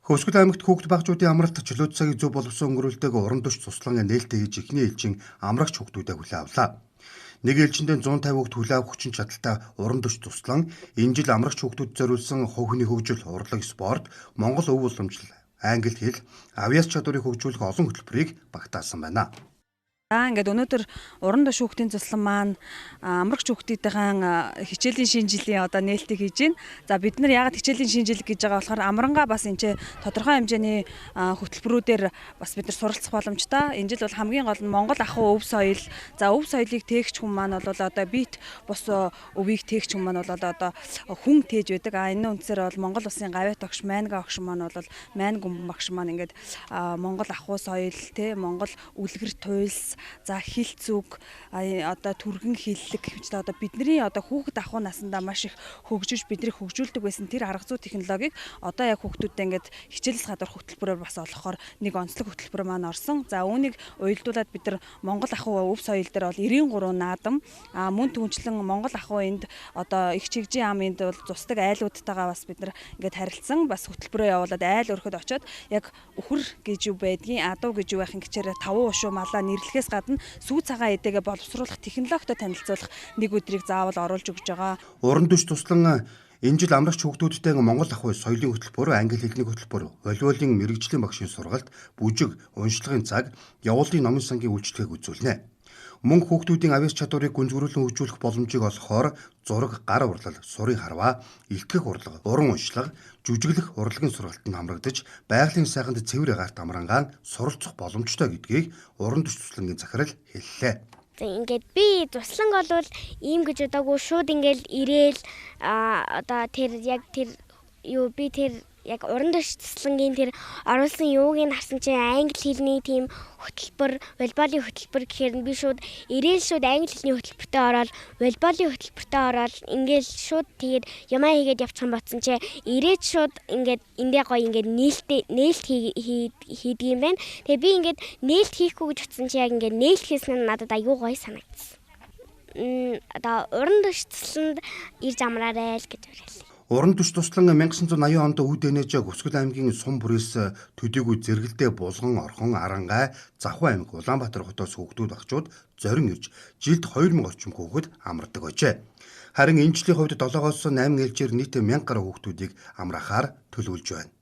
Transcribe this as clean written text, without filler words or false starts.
Хөвсгөл аймагт хүүхэд багжуудын амралт чөлөөт цагийг зөв боловсон өнгөрүүлдэг уран төш туслан нээлттэй хийж эхний ээлжийн амрагч хүүхдүүдэд хүлээн авлаа. Нэг ээлжиндээ 150 хүүхд хүлээн авах хүчин чадалтай уран төш туслан энэ жил амрагч хүүхдүүд зориулсан хувь хүний хөгжил, урлаг, спорт, Монгол өв уламжлал, англи хэл, авьяас чадварыг хөгжүүлэх олон хөтөлбөрийг багтаасан байна. За ингээд өнөөдөр уран төш хүүхдийн туслан маань амрагч хүүхдүүдийн хичээлийн шинэ жилийн одоо нээлтийг хийж байна. За бид нар яагаад хичээлийн шинэ жил гэж байгаа болохоор амрангаа бас энэ тодорхой хэмжээний хөтөлбөрүүдээр бас бид нар суралцах боломжтой. Энэ жил бол хамгийн гол нь Монгол ахуй өв соёл. За өв соёлыг тээгч хүн маань бол одоо бит бус өвийг тээгч хүн маань бол одоо хүн тээж байдаг. А энэ үндсээр бол Монгол улсын гавьяат огш Майнга огш маань бол Майн гүмбэн багш маань ингээд Монгол ахуй соёл те Монгол үлгэр туйлс, за хэл зүг, одоо түргэн хиллэг хэмжлээ одоо бидний одоо хүүхэд ахуй насандаа маш их хөгжиж бидний хөгжүүлдэг байсан тэр арга зүй технологиг одоо яг хүүхдүүдэд ингээд хичээлс гадуурх хөтөлбөрөөр бас олохоор нэг онцлог хөтөлбөр маань орсон. За үүнийг уялдуулаад бид нар Монгол ахуй өв соёл дээр бол 93 наадам, мөн түнчлэн Монгол ахуй энд одоо их чигжийн ам энд бол зусдаг айлуудтайгаа бас бид нар ингээд харилцсан бас хөтөлбөрөө явуулаад айл өрхөд очиод яг үхэр гэж юу байдгийг, адуу гэж юу байхын гिचээрээ таван ушуу малаа нэрлэхээс гадна сүү цагаан эдэгээ боловсруулах технологитой танилцуулах нэг өдрийг заавал оруулж өгч байгаа. Уран төш туслан энэ жил амрагч хүүхдүүдтэй Монгол ахуй соёлын хөтөлбөр, англи хэлний хөтөлбөр, волейболын мэргэжлийн багшийн сургалт, бүжиг, уншлагын цаг, явуулын номын сангийн үйлчилгээг үзүүлнэ. Мөн хүүхдүүдийн авьяас чадварыг гүнзгийрүүлэн хөгжүүлэх боломжийг олгохоор зураг, гар урлал, сурын харваа, илтгэх урлаг, уран уншлага, жүжиглэх урлагийн сургалтанд хамрагдаж байгалийн сайханд цэвэр агаарт амрангаа суралцах боломжтой гэдгийг уран төш туслангийн захирал хэллээ. Ингээд би туслан болвол ийм гэж удаагүй шууд ингээд ирээл одоо тэр яг тэр юу би тэр яг уран төш туслангийн тэр оруулсан юуг нь харсан чинь англи хэлний тийм хөтөлбөр, волейболын хөтөлбөр гэхээр би шууд ирээл шууд англи хэлний хөтөлбөртөө ороод волейболын хөтөлбөртөө ороод ингээл шууд тэгээд юмаа хийгээд явчих юм бодсон чи ирээд шууд ингээд эндээ гоё ингээд нээлт хийдэг юм байна. Тэгээ би ингээд нээлт хийхгүй гэж утсан чи яг ингээд нээлт хийсэн нь надад аюу гоё санагдсан. Одоо уран төш тусланд ирж амраарай л гэж уриалъя. Уран төш туслан 1980 онд үүдэнэж Хөвсгөл аймгийн сум бүрээс төдийгүй зэрэгэлдээ Булган, Орхон, Аранга, Завхуу аймаг, Улаанбаатар хотоос хүүхдүүд багчууд зорин ирж жилд 2000 орчим хүүхэд амардаг байжээ. Харин энэ жилийн хувьд 7-оос 8 ээлжээр нийт 1000 гаруй хүүхдүүдийг амраахаар төлөвлөж байна.